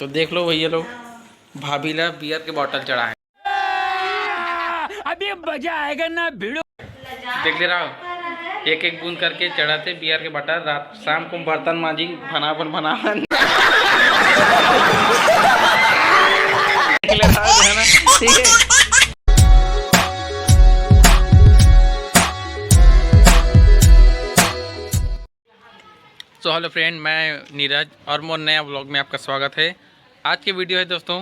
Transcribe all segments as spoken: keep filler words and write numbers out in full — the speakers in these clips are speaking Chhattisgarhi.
तो देख लो भैया लोग, भाभी ला बियर के बॉटल चढ़ा है। अभी मजा आएगा ना भिड़ो। देख ले रहा हो, एक एक बूंद करके चढ़ाते बियर के बॉटल। रात शाम को बर्तन मांजी, भनाभन भनाभन। देख ले रहा हो, है ना? ठीक है। सो हेलो फ्रेंड, मैं नीरज और मोर नया व्लॉग में आपका स्वागत है। आज के वीडियो है दोस्तों,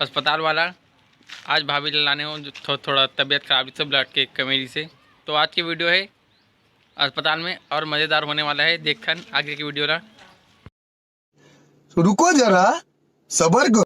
अस्पताल वाला। आज भाभी ला लाने हो जो थो, थोड़ा तबीयत खराब से, ब्लड के कमी से। तो आज की वीडियो है अस्पताल में और मज़ेदार होने वाला है। देखन आगे की वीडियो ला। रुको जरा, सबर करो।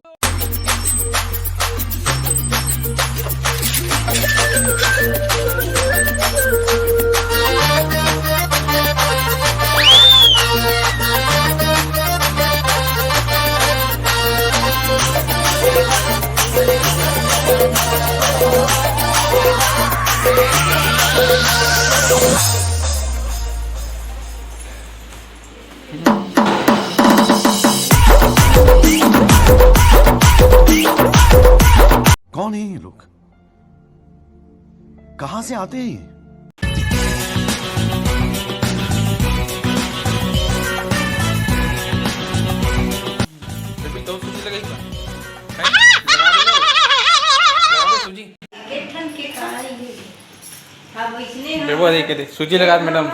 कौन है ये लोग? कहाँ से आते हैं ये? बेबी, दो सूजी लगेगी का? हैं? लगा दे, लगा दे सूजी। देखो, देख के दे, सूजी लगा दे मैडम।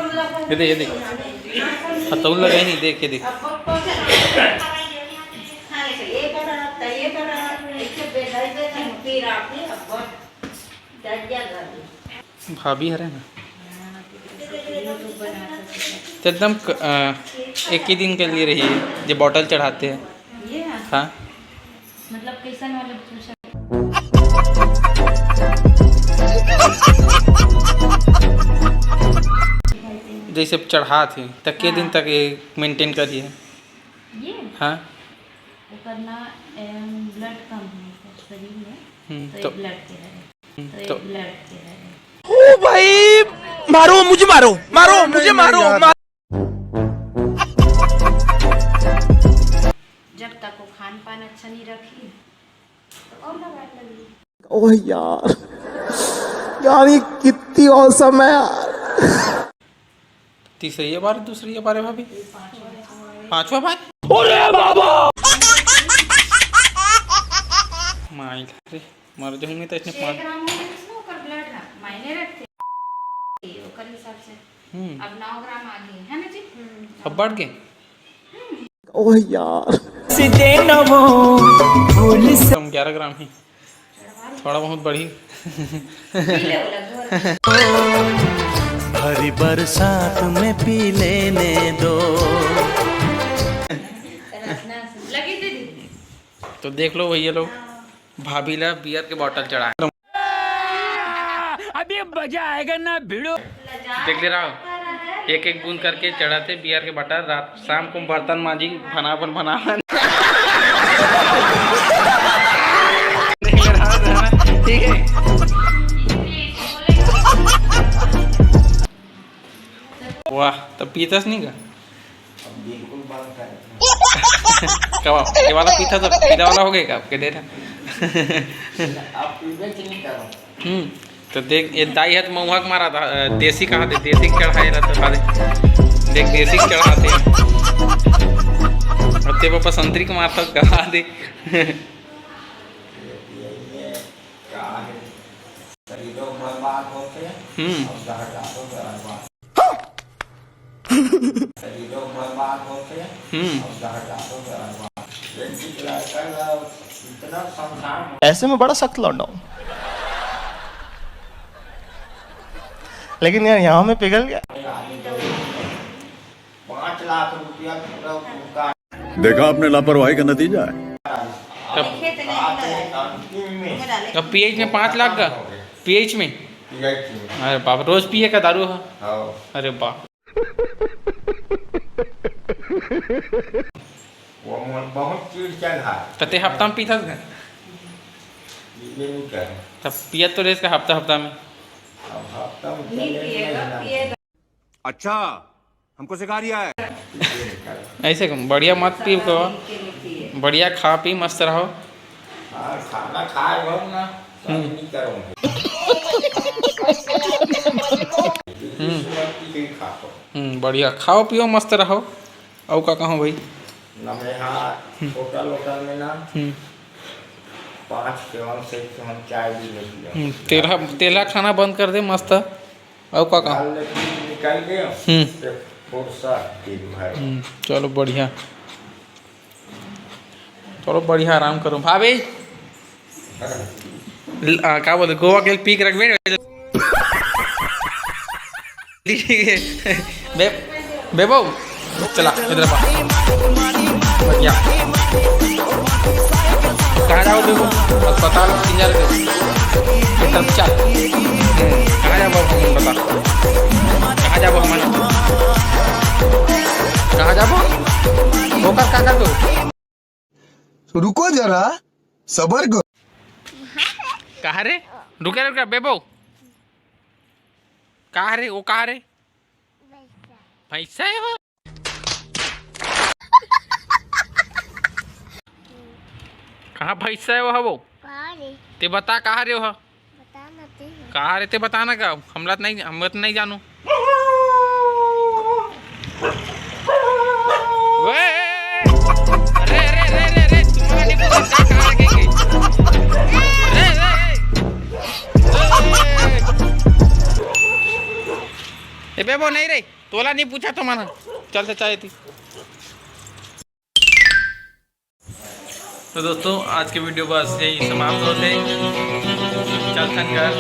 ये दे, ये दे। हाँ, तो उन लगाई नहीं, देख के दे। भाभी हरे ना। तो एकदम क-, अ, एक ही दिन के लिए रही है, जो बॉटल चढ़ाते हैं। ये है? हाँ। मतलब कैसन वाले पूछा? जैसे चढ़ात हे, त के दिन हाँ। तक ये मेंटेन करिए? ये? हाँ। ओकर ना, एम, ब्लड कम है सर शरीर में, हम्म, तो तो ये ब्लड के है। हम्म, तो तो ये ब्लड के है। ओ भाई, मारो, मुझे मारो, मारो, नहीं, मुझे नहीं, मारो, यार। मारो। जब तक वो खान पान अच्छा नहीं रखी, तो कौन सा बात लगी? ओह यार, यार, ये कितनी औसम है यार। तीसरी ये बार, दूसरी ये बार है भाभी। पांचवा बार। अरे बाबा! माई रे, मर जाऊंगी तो इसने छह पाँच ग्राम हो गए, इसमें ओकर ब्लड ना मायने रखते। ओकर हिसाब से हम्म। अब नौ ग्राम आ गए, है ना जी? अब बढ़ गए? ओह यार। सीधे नवो भूल से कम ग्यारह ग्राम ही, थोड़ा बहुत बढ़ी। पी ले वो लगभग। हरी बरसात में पी लेने दो। लगी दीदी। तो देख लो भैया लोग, भाभी ला बियर के बॉटल चढ़ाए। अभी मजा आएगा ना भिड़ो। देख ले रहा हो, एक एक बूंद करके चढ़ाते बियर के बॉटल। रात शाम को बर्तन मांजी, भनाभन भनाभन। देख ले रहा हो, ठीक है। वाह, तब पीतस नहीं का? अब बिल्कुल बंद कर। कब ये वाला पीता था, पीला वाला हो गया का आपके डेरा? आप पीबे कि नहीं करो? हम्म, तो देख, ये दाई है तो महुआ के मारा था, अ, देसी कहा दे, देसी के चढ़ाए रहता था। देख, देसी के चढ़ाते हैं। अब ते पापा संतरी के मारता कहा दे। ये, ये, ये क्या है? शरीरों बर्बाद होते हैं हम्म। और जहर जाते हैं बर्बाद। शरीरों बर्बाद होते हैं हम्म। और जहर जाते हैं बर्बाद। ये जिस लड़का का इतना संसार में ऐसे में बड़ा सख्त लौंडा हूँ, लेकिन यार यहाँ में पिघल गया। पाँच लाख रुपया पूरा उनका देखा आपने लापरवाही का नतीजा है। तब, अंतिम में तब पीएच में पाँच लाख का? पीएच में? पीएच में। अरे बाप, रोज पिए का दारू है? हाँ। अरे बाप। वो मन बहुत चिड़ चढ़ा। तो ते हफ्ता में पीता था? ये नहीं कर। तब पियत तो रेस का हफ्ता हफ्ता में। अब हफ्ता में नहीं चले पिएगा, महीना। पिएगा। अच्छा, हमको सिखा रिया है। ऐसे कम, बढ़िया मत पी को। बढ़िया खा पी मस्त रहो। हाँ, खाना खाए हो ना, हम्म। नहीं करो। हम्म। हम्म, बढ़िया खाओ पियो मस्त रहो। अउ का कहूँ भाई? ना मैं हाँ, हम्म। होटल, होटल में ना हम्म। पाँच सेवन से हम चाय भी नहीं पिया। हम्म, तेलहा, तेलहा खाना बंद कर दे मस्त। अउ का कहूँ? निकाल के हम्म। फुर्सत दिन भर। हम्म, चलो बढ़िया। चलो बढ़िया, आराम करो भाभी। ल-, आ, का बोले, गोवा के पी के रखबे। बे-, बेबो, चला इधर बा। बढ़िया। कहाँ जाओ बेबो? अस्पताल तीन हजार के। एकदम चल। हम्म, कहाँ जाबो हम बता? कहाँ जाबो हम? कहाँ जाबो? ओकर का करबो? रुको जरा, सबर करो। कहा रे? रुके, रुके, बेबो। कहा रे? वो कहा रे? भैंसा है वो। कहाँ भैंसा है वो, वो? कहाँ रे? ते बता, कहाँ रे वो? बता ना ते। कहाँ रे ते, बता ना का? हमला तो नहीं, हम तो नहीं जानू। ओए, अरे, अरे, अरे, अरे, अरे, तुम्हारा नहीं पता क्या कहाँ रखेंगे? अरे, अरे, अरे। ए बेबो, नहीं रे, तोला नहीं पूछा तो माना। चल, चल, चाय थी। तो दोस्तों, आज के वीडियो बस यही समाप्त होते। चल थन कर।